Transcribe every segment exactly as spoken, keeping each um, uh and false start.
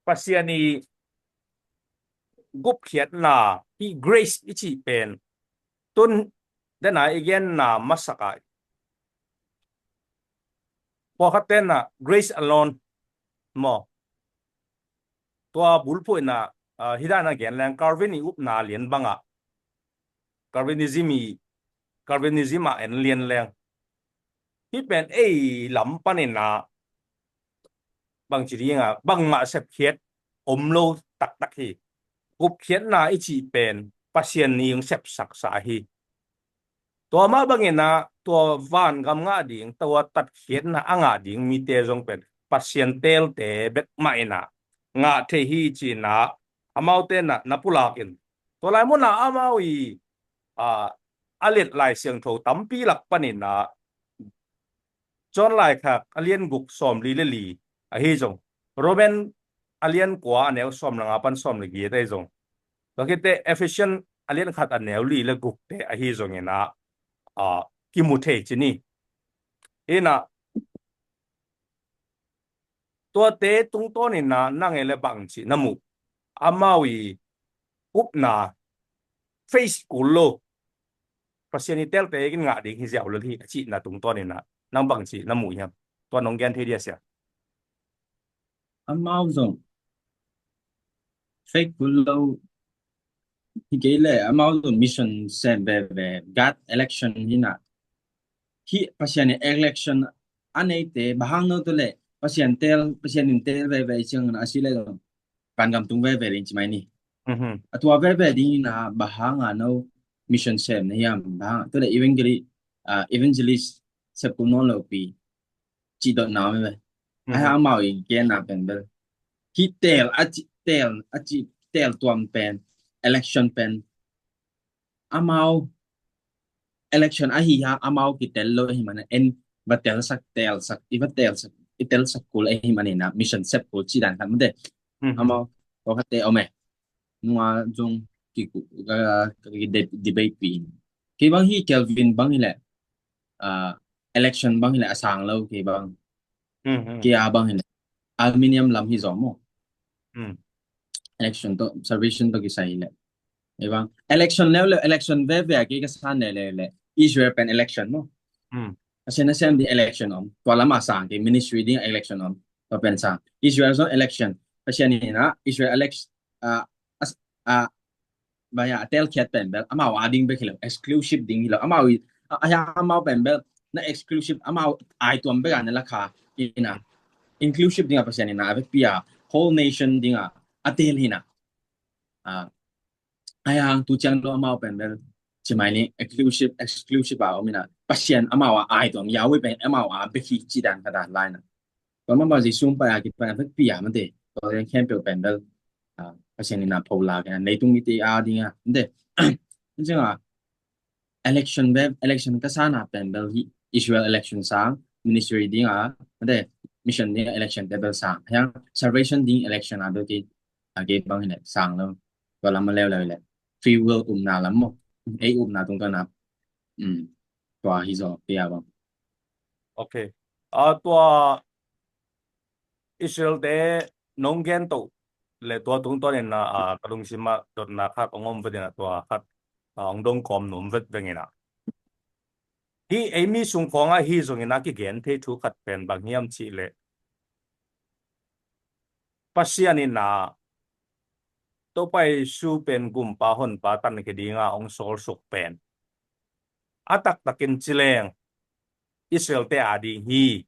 Pasian i gupkhiatna, i grace i cih pen tun dena i genna masakah pawlkhat tenna grace alone maw? Tua bulphuhna, ah, hidana gen leng Calvin i upna lian bangah Calvinism i Calvinism ah en lian leng hih pen ei lam paninah bangci dinga bangmah sepkhiat om lo taktak hi. Gupkhiatna i cih pen Pasian ni hong sepsaksa hi. Tua mah banginah tua vangam ngah ding, tua tatkhiatna a ngah ding mite zong pen Pasian teelte bek mah inah ngah thei hi cinah amaute na, na pulakin tua lai munah amau i, a, a let Lai Siangtho tampi lak paninah John laikhak a lian guk sawm li le li ahi zong, Roman a lian kua a neu sawm le nga pan sawm le giat ahi zong, tua khitte Ephesian a lian khat a neu li le gukte ahi zonginah, a, kimu thei ci ni. Inah tuate tungtawninah nang e le bangci na muh, amau i upna face kul lo Pasian i teelte in ngah ding hi ziau lo hi a cihna tungtawninah nang bangci na muh hiam? Tua nong gen thei dia sia. Amau zong fake kul lo hi kei le amau zong mission sem veve, God election hinah. Hih Pasian in election a neite bang hang no tu le Pasian teel, Pasian in teel veve ciangin a si le zong vangam tung veve ding ci mai ni. Mhm. A tua veve ding inah bang hanga no mission sem na hiam, bang hang tu le evangeli-, ah, evangelist sep kul nawn lo pi ci dot na me ve. Mhm. Ai ha amau i gen na pen bel hih teel a ci, teel a ci, teel tuam pen election pen amau election ahi ha amau kitel lo ahi mana en va telsak, telsak, i va telsak, i telsak kul ahi manina mission sep kul ci dan khat mate. Mhm. Amau ko khatte ome nunga zong ki ku, ka, ka ki de-, debate pi in. Kei bang hi Kelvin bang hi le, ah, election bang hi le a sang lo kei bang. Mhm. Kei a bang hi le aluminium lam hi zaw maw. Mhm. Election to, salvation to kisai hi le. Kei bang election leu le, election veve a kei ka san le le le Israel pen election maw. Mhm. Pasian a sem ding election om. Tua lam a sang kei ministry ding election om. Tua pen sang Israel zong election. Pasian inah Israel election, ah, as-, ah, baya a telkhiat pen bel amau a ding bek hi lo, exclusive ding hi lo. Amau i, a, a, amau pen bel na exclusive, amau ai tuam bek a na lakha ina inclusive ding a Pasian ina a vekpi a whole nation ding a a tel hina. Ah, ai hang tu ciang lo amau pen bel ci mai ni exclusive, exclusive a om ina Pasian amau a ai tuam Yahweh pen amau a bek hi ci dan ka dan lai na. Tua mah bang Jesu hong pai a kipan a vekpi a mate. Tua khempeuh pen bel, ah, Pasian in a pholak a, leitung mite a ding a mate. Ciang a election bel, election ka san a pen bel hi Israel election sang, ministry ding a mate, mission ding a election te bel sang. Hiang salvation ding election a bel kei, a kei bang hi le sang lo. Tua lam a leuleu le free will umna lam maw. Ei umna tung ka na. Um, tua hi zaw kei a bang. Ok. Ah, tua Israel te nong gen to le tua tungtawn in a, ah, ka lungsim ah dotna khat ong om vet in a tua khat, ah, ong dong kawm nuam vet veng in a. Hi ei mi sung khawng ah hi zong in a kigen thei thu khat pen bang hiam cih leh Pasian in a Topa Jesu pen gumpa honpa tankhia ding a ong sawlsuk pen a taktakin ci leng Israel te a ding hi.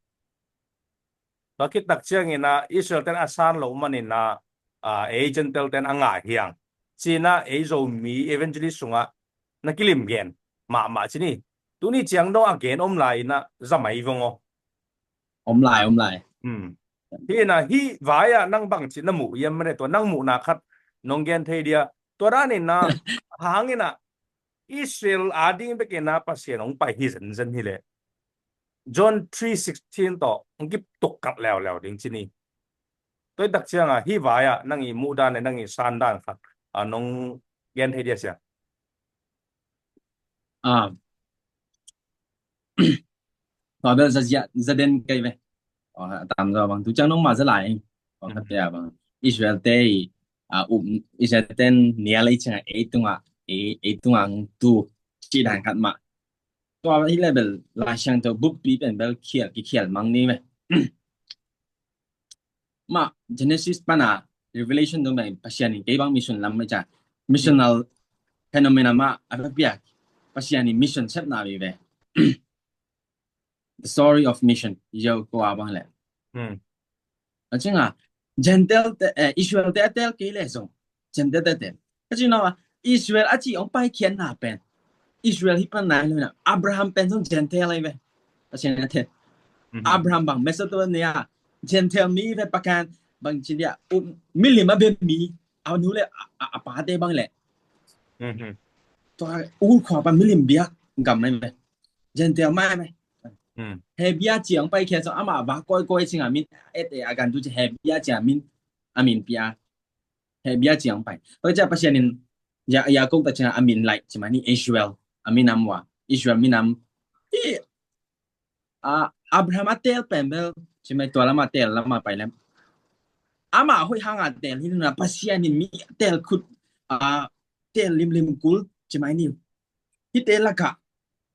Tua khit tak ciangin a Israel ten a san lo manin a, a, ei Gentile ten a ngah hiang. Ci-in a ei Zomi evangelist sungah na kilim gen mahmah ci ni. Tuni ciang dong a gen om lai in a za mai vong aw. Om lai, om lai. Hmm. Hi in a hih vai ah nang bangci na muh hiam mane tua nang muhna khat nong gen thei dia. Tua dan in a hang in a Israel a ding bek in a Pasian ong pai hi zenzen hi leh John three sixteen tawh ong kip tuk kap leuleu ding ci ni. Tua i tak ciang a hih vai ah nang i muh dan le nang i san dan khat a nong gen thei dia sia. Ah. Tua bel za zia, za den kei ve. Oh, a tam zaw bang tu ciang nong ma za lai. Oh, khat te a bang. Israel te i, a, um, Israel ten nial ei ciangah ei tungah, ei, ei tungah ang tu ci dan khat mah. Tua hi le bel Lai Siangtho buppi pen bel khial, kikhial mang ni ve. Mah Genesis pana Revelation tung pen Pasian in kei bang mission lam mai ca, missional phenomena mah a piak. Pasian in mission sepna ve ve. The story of mission. Yo ko a bang le. Hmm. A ciangah Gentile te, eh, Israel te a tel kei le zong Gentile te a tel. A ciangah Israel a ci ong paikhiatna pen Israel hi pan nai lo na, Abraham pen zong Gentile ai ve. Pasian a tel. Mhm. Abraham bang Macedonia Gentile mi ve, pakan bang ci dia, um, milim a bia mi, a nu le a, a, a pate bang le. Mhm. Tua Ur khua pan milim biak gam ai ve. Gentile mai mai. Hmm. Hebia ciang paikhia zong ama va koi koi ciang a min et e, a gan tu ci Hebia ciang a min, a min pia. Hebia ciang pai. Tua ciang Pasian in Ya, Yakob ta ciang a min lai ci mai ni Israel. A minam ua Israel minam. Hi, a, Abraham a tel pen bel ci mai tua lama tel lama pai lem. Ama hoih hanga tel hi na, Pasian in mi tel khut, a, tel limlim kul ci mai ni. Hite laka,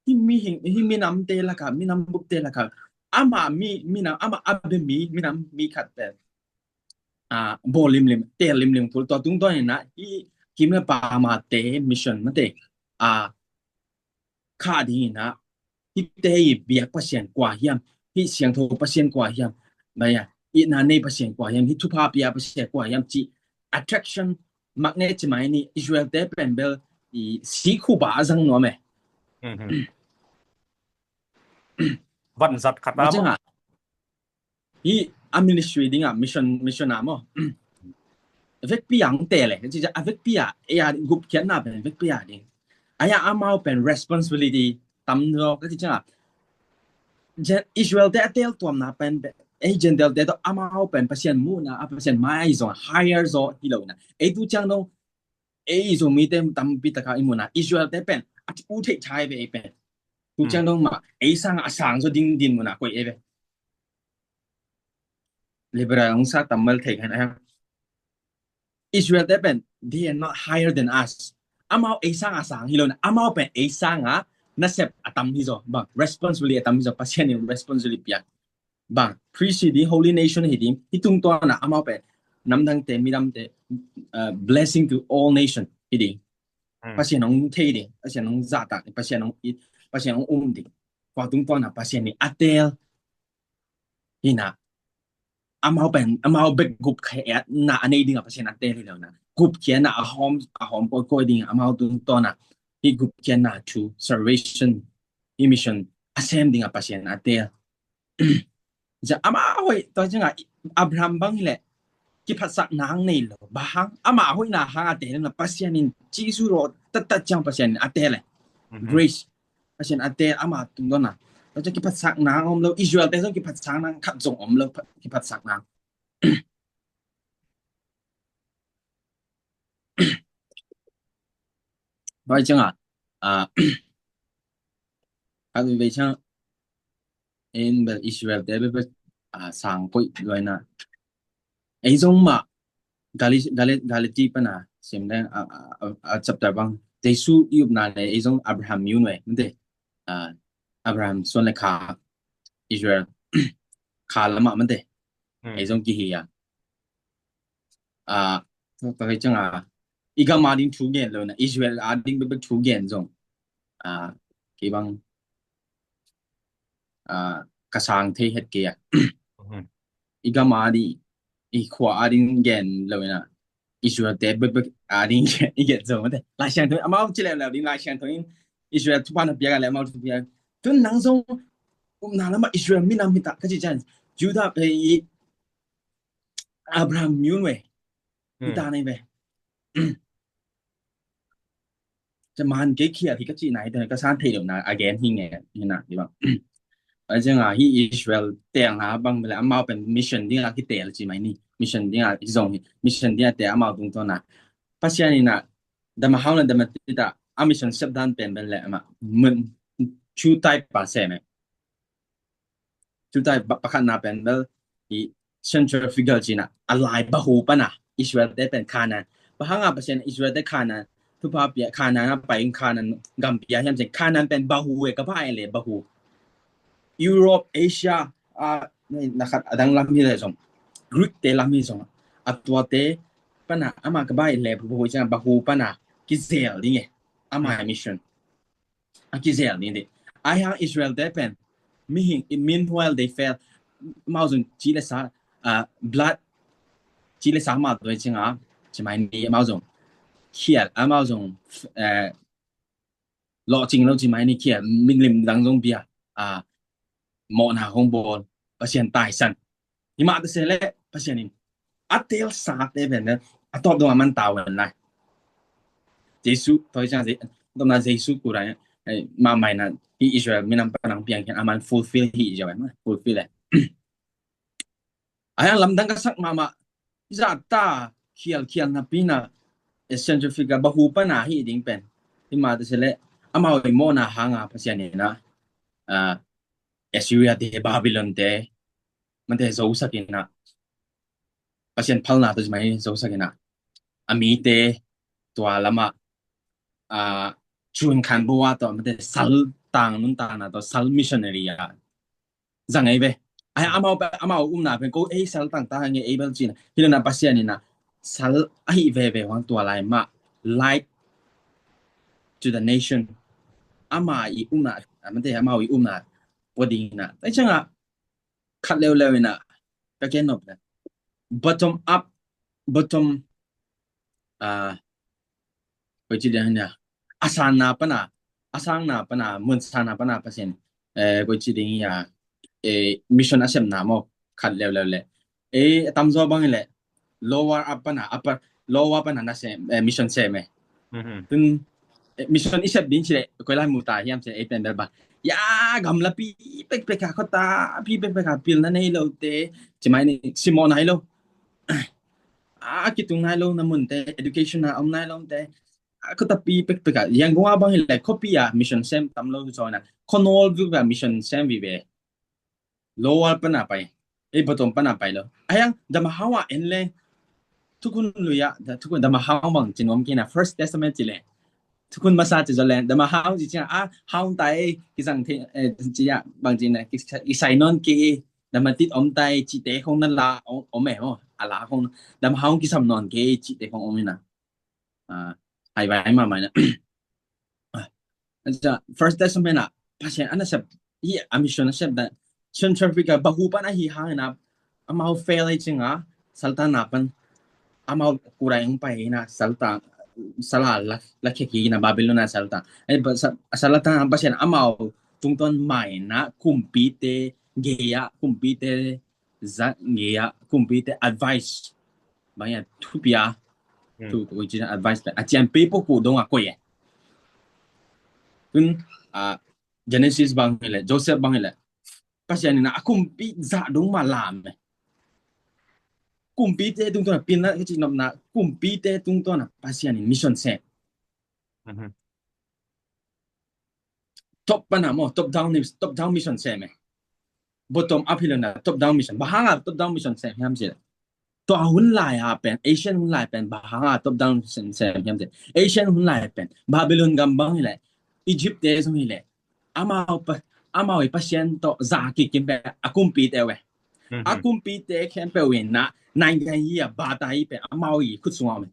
hi mi hing, hi minam te laka, minam bup te laka, ama mi, minam, ama a bia mi, minam mi khat pen, a, bawl limlim, tel limlim kul. Tua tungtawn in ah hi kim le pam a te mission mate, a, kha ding in ah, hite i biak Pasian kua hiam, hi siangtho Pasian kua hiam, maya, i na nei Pasian kua hiam, hi thupha pia Pasian kua hiam ci attraction magnet ci mai ni Israel te pen bel i si khu ba a zang nuam e. Mhm. Van zat khat a maw? Hi a ministry ding a mission, mission a maw? Vekpi ang te le, ci a vekpi a, e a gupkhiatna pen vekpi a ding. Aya amau pen responsibility tam lo, ka ci ciang a. Gen-, Israel te a tel tuamna pen, pen, ei Gentile te tawh amau pen Pasian muhna, a Pasian mai zong, higher zaw hi lo na. Ei tu ciang dong, ei zong mite tampi taka i muhna. Israel te pen, a ci u thei thai ve ei pen. Tu ciang dong mah, ei sang a sang zaw ding din muhna koi ei ve. Liberal ang sa tam mal thei kan a. Israel te pen, they are not higher than us. Amau ei sang a sang hi lo na, amau pen ei sang a nasep a tam hi zaw, bang, responsibility a tam hi zaw, Pasian in responsibility pia. Bang, priest hi ding, holy nation hi ding, hi tungtawn a amau pen, namdang te, midam te, uh, blessing to all nation hi ding. Hmm. Pasian ong thei ding, Pasian ong zahtak, Pasian ong it, Pasian ong um ding. Kua tungtawn a Pasian in a tel, hi na, amau pen, amau bek gupkhiatna a nei ding a Pasian a tel hi lo na. Gupkhiatna a hawm, a hawm koi koi ding a amau tungtawn a. Hi gupkhiatna thu salvation, hi mission a sem ding a Pasian a tel. Za amau hoih, tua ciang a Abraham bang hi le, kiphatsak nang nei lo. Ba hang, amau hoihna hang a tel na Pasian in Jesu ro, tat tat ciang Pasian in a tel le. Mhm. Grace. Pasian a tel ama tungtawn a. Tua ciang kiphatsak nang om lo, Israel te zong kiphatsak nang khat zong om lo, pha-, kiphatsak nang. Tua ciang a, a, a vei ciang, en bel Israel te bel, a, sang koih luai na. Ei zong mah, Gali-, Gali-, Galati pana, sim deng, a, a, a, a chapter bang, Jesu i upna le, ei zong Abraham mi un ve, mate. A, Abraham suan le kha, Israel, kha lamah mate. Hmm. Ei zong kihi a. A, tua, tua hi ciang a, i gam a ding thu gen lo na, Israel a ding bek bek thu gen zong. A, kei bang, a, ka sang thei het kei a. Mhm. I gam a ding, i khua a ding gen lo na, Israel te bek bek a ding i gen zong mate. Lai Siangtho, amau ci leu leu ding, Lai Siangtho in Israel thupha na piak a le amau thupha piak. Tun nang zong, um, na lama Israel minam hi ta, ka ci ciang, Judah pe i Abraham mi un ve. Hmm. Hi ta nei ve. Ca man kei khial hi ka ci nai, te ka san thei lo na, again hi nge, hi na, hi bang. A ciang a, hi Israel teel na bang bel amau pen mission ding a kitel ci mai ni. Mission ding a hi zong hi. Mission ding a te amau tungtawn a. Pasian in a, dama hau na dama tita, a mission sep dan pen bel le ama, mun, two type pa sem e. Two type, pa-, pakhatna pen bel, i, central figure cina, a lai bahu pana Israel te pen Canaan. Bahanga Pasian Israel te Canaan thupha pia, Canaan a pai in Canaan gam pia hiam cin, Canaan pen bahu e ka bai le bahu. Europe, Asia, a, na khat adang lam hi le zong, Greek te lam hi zong, a tuate pana ama ka bai le bahu cina, bahu pana kizel ding e. Ama mission a kizel ni di. Ai hang Israel te pen mihing, meanwhile they fail. Amau zong ci le sa, uh, blood, ci le sa ma doi cing a, ci mai ni amau zong khial, amau zong, uh, lo cing lo ci mai ni khial, min lim dang zong bia, uh, mawhna hong bawl, Pasian taisan. Himah ta se le Pasian in a tel sa te pen a tawp dong a man tau en lai. Jesu, toi cang, tawpna Jesu ku rai, eh, ma mai na hi Israel minam panang piang hian a man fulfill hi Israel, fulfill e. A yang lamdang ka sak mama, za ta khial khial na pina, essential figure bahu pana hi ding pen. Himah ta se le amau i mawhna hanga Pasian in a, ah, Assyria te, Babylon te, mate zo sakina, Pasian phalna to mai zo sakina, a mite tua lama, a, chun khan bawa to mate sal tang nun tang na to sal missionary a zang ei ve. Ai amau, amau umna pen ko ei sal tang ta nge ei bel cina. Hilana Pasian ina sal ahi ve ve wang tua lai ma, light to the nation. Ama i umna, mate amau i umna pua ding na. Ai changa khat leuleu ina ka ken nop na, bottom up, bottom, ah, koi ci ding nia, a sanna pana, a sangna pana, mun sanna pana Pasian, eh, koi ci ding ia, eh, mission a sepna mo, khat leuleu le. Eh, a tamzaw bang le lower up pana, upper, lower pana na sem, eh, mission sem e. Tun, eh, mission i sep ding ci le koi lai mu ta hiam ci le ei pen bel ba, ia gamlapi pekpek a, khuatapi pekpek a pilna nei lo te, ci mai ni, simawh nai lo, a kitung nai lo na mun te, education a om nai lo te, a khuatapi pekpek a, Yangon a bang hi le khuapi a mission sem tam lo zaw na, khuanawl vive a mission sem vive. Lower pana pai, ei bottom pana pai lo. A yang dama hawa en le, thukhun lui a, thukhun dama hawa bang ci nuam kina, First Testament ci le, thukhun masa ci zaw le, dama hawa ci cia, a hawa tai kisang te, eh, ci a bang ci na, ki, kisai non ki, dama tit om tai ci te khong na la om e mo, a la khong dama hawa kisam non ki ci te khong om ina. Ah, hai vai ma mai na. Ah, aja, First Testament a Pasian ana sep, i a mission a sep da, central figure bahu pana hi hang na, amau fail ai chinga, saltan na pan, amau kurai ang pai na, saltan, sala la, la khe ki na Babylon na saltan. Ai ba, sa, saltan na Pasian amau tungton mai na, kumpi te, geya, kumpi te, za ngeia kumpi te advice bang ia thupia, thu ko ci advice te a cian pe po ko dong a koi e. Tun, a, Genesis bang hi le, Joseph bang hi le, Pasian ina a kumpi za dong ma lam e. Kumpi te tungton a pin na, ka ci nop na, kumpi te tungton a Pasian in mission sem. Top pana mo, top down, top down mission sem e. Bottom up hi lo na, top down mission. Bahanga top down mission sem hiam ci le, tua hun lai a pen, Asian hun lai pen, bahanga top down mission sem hiam ci le, Asian hun lai pen Babylon gam bang hi le, Egypt te zong hi le, amau pa, amau i Pasian to za kikim pe a kumpi te ve. A kumpi te khempeuh in na, nine ngai hi a, bata hi pe, amau i khut sunga om e.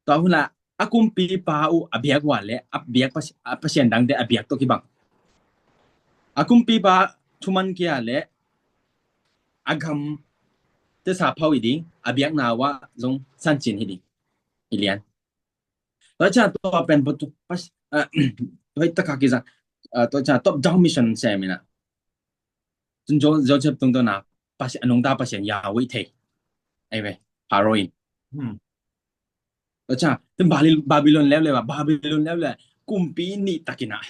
Tua hun la a kumpipa uh a biak uh a le a biak, a pasian dangte a biak tawh kibang. A kumpipa thuman kei a le a gam te sa phau hi ding, a biakna uh ah zong sancin hi ding hi lian. Tua ciang tua pen batu pas, hoih taka kizang, tua ciang top down mission sem ina. Cun Joseph tungtawn a Pasian, a nungta Pasian Yahweh thei. Ei ve, Pharaoh in. Tua ciang, tun Babylon leuleu ah, Babylon leuleu ah kumpi nih takin ah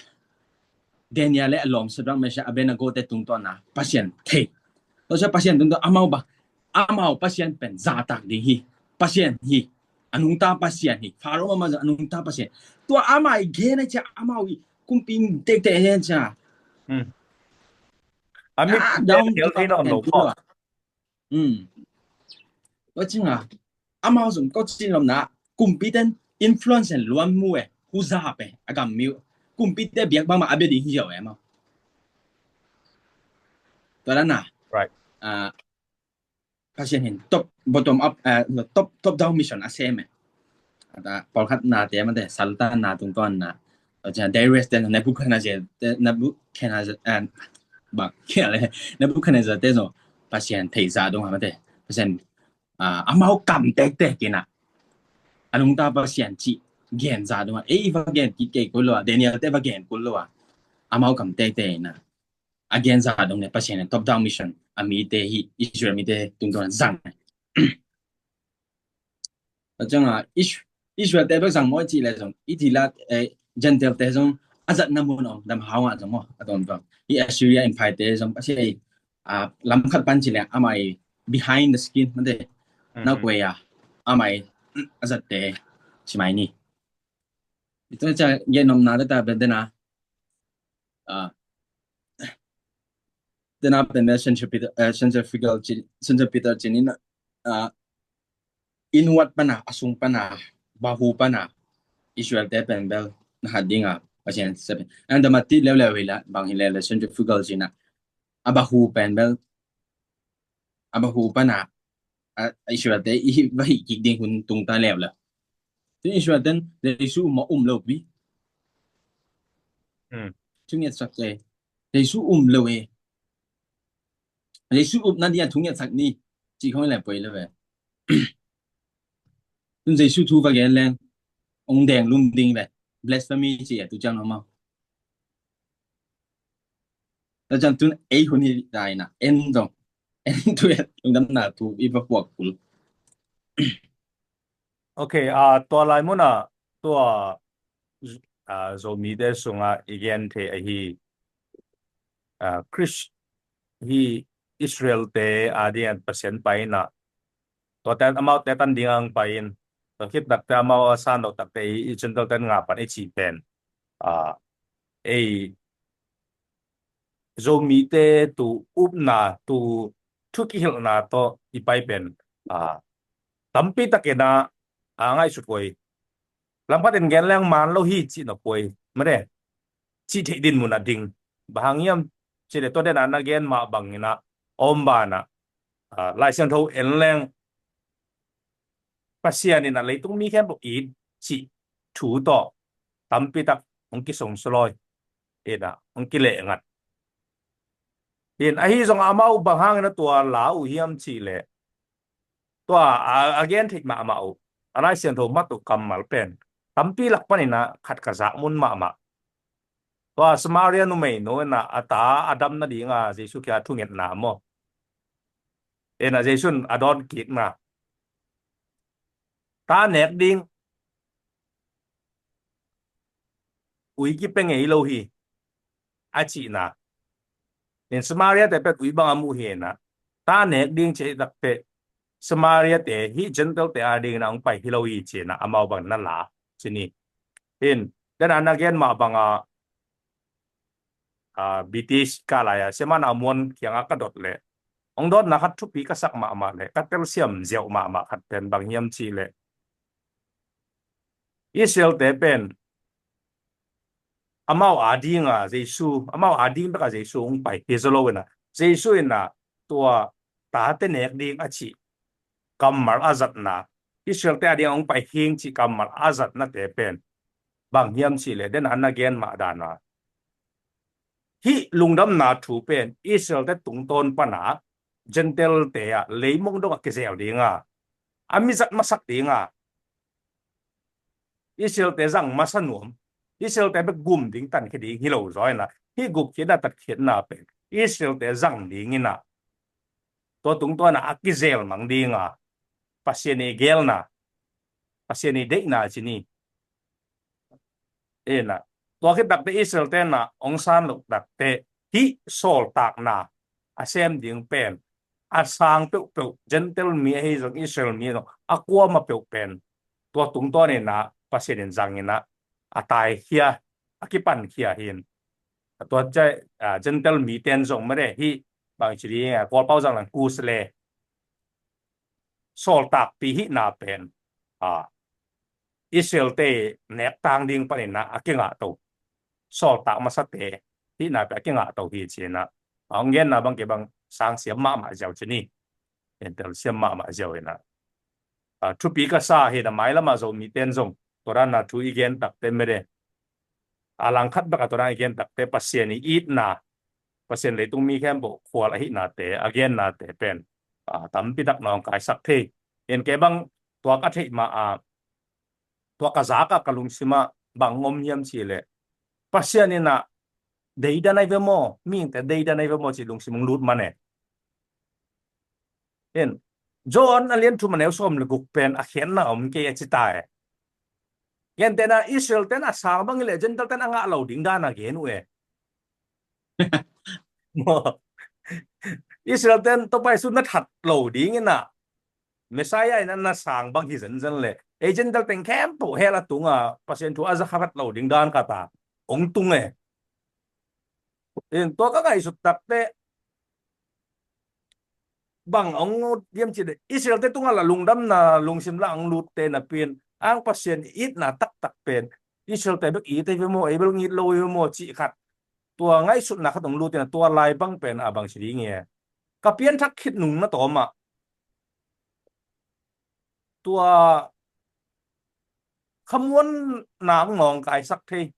Daniel le a lawm Shadrach, Meshach, Abednego te tungtawn a Pasian thei. Tua ciang Pasian tungtawn amau bang, amau Pasian pen zahtak ding hi. Pasian hi. A nungta Pasian hi. Pharaoh mahmah zong a nungta Pasian. Tua amau i gen a ciang amau i kumpi tektek a gen ciang. A mit ah, down thei nawn lo maw. Tua ciangah amau zong ko cin lomna kumpiten influence en luan mu e, huzap e, a gam miu kumpite biak bangmah a bia ding hi ziau e amau. Tua dana Pasian hin top bottom up, top top down mission a sem e. Ata pawlkhat nate mate Satan na tungtawn na, Darius te, Nebuchadnezzar te, Nebuchadnezzar, bang kia le, Nebuchadnezzar te zong Pasian theih zah dong a mate, Pasian amau kam tektek ina a nungta Pasian cih gen zah dong a, ei va gen kik kei kul lo a, Daniel te va gen kul lo a, amau kam tektek ina a gen zah dong le Pasian top down mission a mite hi, Israel mite tungtawn zang. Tua ciangah Israel te bek zang maw i cih le zong i cih la Gentile te zong a zatna mun om dam hau ngah zong maw a tuamtuam. I Assyria Empire te zong Pasian lam khat pan cih le amah i behind the scene mate na kuai a amah i a zatte ci mai ni. I tua ciang gen nopna te ta bel dena dena pen bel centripetal, centrifugal, centripetal cin ina inward pana, a sung pana, bahu pana Israel te pen bel na hat dinga Pasian sepen an dama ti leuleu hi la bang hi leuleu centrifugal cina a bahu pen bel a bahu pana Israel te i va hih kik ding hun tungta leuleu. Tin Israel ten Jesu ma um lo pi. Thungetsak te Jesu um lo e. Jesu upna dia thungetsak ni ci khong le poi lo e. Tun Jesu thu va gen leng ong deng lum ding ve. Blasphemy ci a tu ciang lo mau. Tua ciang tun ei hun hi daina en zong en tu et lungdamna thu i va puak kul. Ok, tua lai muna tua Zomite sunga i gen thei ahi Khrist hi Israel te a ding Pasian paina tua ten amau te tan ding ang pain tua khit takte amau a san lo takte i Gentile ten ngah pan i cih pen ei Zomite tu upna tu thu kihilhna tawh i pai pen tampi takin a ngaihsut koi. Lamkhat in gen leng man lo hi cih na koi made cih theih din mun a ding. Bang hang hiam cih le tua den a na gen mah bangin a om banah Lai Siangtho en leng Pasian in a leitung mi khempeuh it cih thu tawh tampi tak hong kisongsuloy ina hong kilehngat. In ahi zong amau bang hangin a tua la uh hiam cih le tua a gen theih mahmah uh a Lai Siangtho mat uh kammal pen tampi lak panin a khat ka zak mun mahmah. Tua Samaria numei nu ina a ta a dam nadinga Jesu kia thungetna maw ina Jesu in a dawn kikna ta nek ding ui kipe ngei lo hi a cihna. In Samaria te pet ui bang a muh hi ina ta nek ding cih takte Samaria te hi Gentile te a dingin a hong pai hi lo hi cihna amau bang na la cini. In den a na gen mah banga British ka lai a siaman a muan kianga ka dot le hong dotna khat thupi ka sak mahmah le ka telsiam ziau mahmah khat pen bang hiam cih le Israel te pen amau a dinga Jesu amau a ding beka Jesu hong pai hi zo lo ina Jesu ina tua tate nek ding a cih kammal a zatna Israel te a ding hong pai hing cih kammal a zatna te pen bang hiam cih le den a na gen mah dana hih lungdamna thu pen Israel te tungtawn pana Gentile te a leimong dong a kizel dinga a mizat masak dinga Israel te zang masa nuam Israel te bek gum ding tankhia ding hi lo zaw ina hih gupkhiatna tatkhiatna pen Israel te zang ding ina tua tungtawn a kizel mang dinga Pasian i gelna Pasian i deihna cini. Ina tua khit takte Israel te na ong san lo takte hih sawltakna a sem ding pen a sang peuhpeuh Gentile mi ahi zong Israel mi zong a kuama peuh pen tua tungtawn ina Pasian in zang ina a taikhia a kipankhia hin tua Gentile mi ten zong made hih bang ci ding a Kawlpau zang lang kus le sawltakpi hihna pen, a, Israel-te nektang ding panin ah a kingahto, sawltak masate hihna pen a kingahto hi ci-in ah, a hong genna bang kei bang sang siam mahmah ziau ci ni. Entel siam mahmah ziau in ah, a, thupi ka sa hi. Na mailam ah Zomite in zong tua dan a thu i gen takte mede, a langkhat bek a tua dan i gen takte Pasian i itna, Pasian leitung mi khempeuh khual ahihnate a gennate pen, a, tampi tak nawngkai sak thei. En kei bang tua ka theih ma a, tua ka zak a ka lungsim ah bang om hiam cih leh, Pasian in ah deidan ahi ve maw, mihingte deidan ahi ve maw cih lungsim hong lut man e. En, John a lian thum a neu sawm le guk pen a khiatna om kei a ci ta e. Gentehna Israel ten a sang bang hi leh Gentile ten a ngah lo ding dan a gen uh e. Israel ten Topa Jesu na that lo ding in ah, Messiah in ah na sang bang hi zenzen leh ei Gentile teng khempeuh hell a tung a, Pasian thu a za kha phet lo ding dan khat a hong tung e. In tua ka ngaihsut takte bang hong ut hiam cih leh, Israel-te tungah lah lungdamna lungsim lah hong lutte napi in, ang Pasian itna taktak pen Israel-te bek it ahi ve maw, ei bel hong it lo ahi ve maw cih khat, tua ngaihsutna khat hong lut in ah, tua lai bang pen a bang ci ding e, ka pianthak khit nung na tawm ah tua khamuanna hong nawngkaisak thei,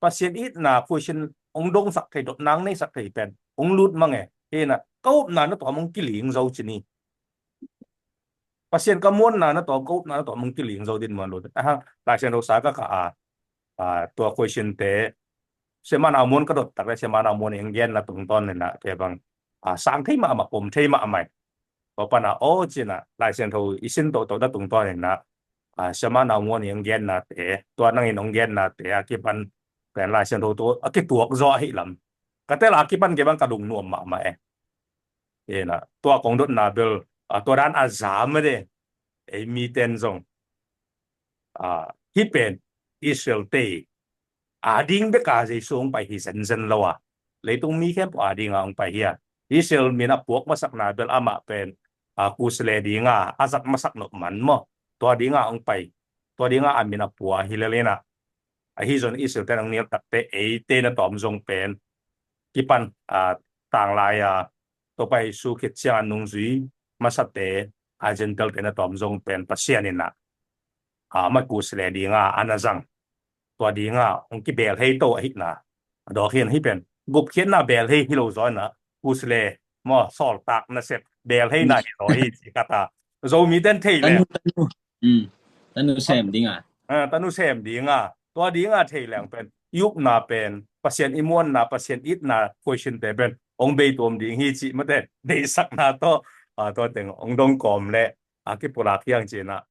Pasian itna khuaisin hong dongsak thei, dotna hong neisak thei pen hong lut mang e. Hi in ah ka upna na tawm hong kiling zo ci ni. Pasian ka muanna na tawm, ka upna na tawm hong kiling zo din muan lo. Aha, Lai Siangtho sa ka kah a, a, tua khuaisinte Siamah Nau Muan ka dot tak leh Siamah Nau Muan in hong genna tungtawn in ah kei bang, a, sang thei mahmah, pom thei mahmah. Tua pan ah aw ci-in ah Lai Siangtho i sin tohtoh na tungtawn in ah, a, Siamah Nau Muan in hong gennate, tua nang in hong gennate a kipan pen Lai Siangtho tawh a kituak zaw ahih lam ka tel a, a kipan kei bang ka lungnuam mahmah e. Hi in ah tua kong dotna bel, a, tua dan a za mede, ei mite in zong, a, hih pen Israel-te ading bek a Jesu hong pai hi zenzen lo a, leitung mi khempeuh ading a hong pai hi a. Israel min a puak masakna bel amah pen, a, Kusi le ding a, a zat masak nop man maw, tua ding a hong pai, tua ding a a min a pua hi lel in ah, ahi zong Israel-te in hong nilh takte eite na tawm zong pen kipan, a, tanglai a Topa Jesu khit ciang a nungzui masate, a, Gentile-te na tawm zong pen Pasian in ah, a, amah Kusi le ding a a na zang, tua ding a hong kibeel hei to ahihna a dawk hi in, hih pen gupkhiatna beel hei hi lo zaw in ah, Kusi le maw, sawltak nasep beel heina hi zaw hi ci khat a, Zomite in thei leh, tanu, tanu, um, tanu sem ding a, a, tanu sem ding a, tua ding a thei leng pen i upna pen, Pasian i muanna, Pasian itna khuaisinte pen hong bei tuam ding hi cih mate deihsakna tawh, a, tua teng hong dong kawm leh a kipulak hi hang ci in ah.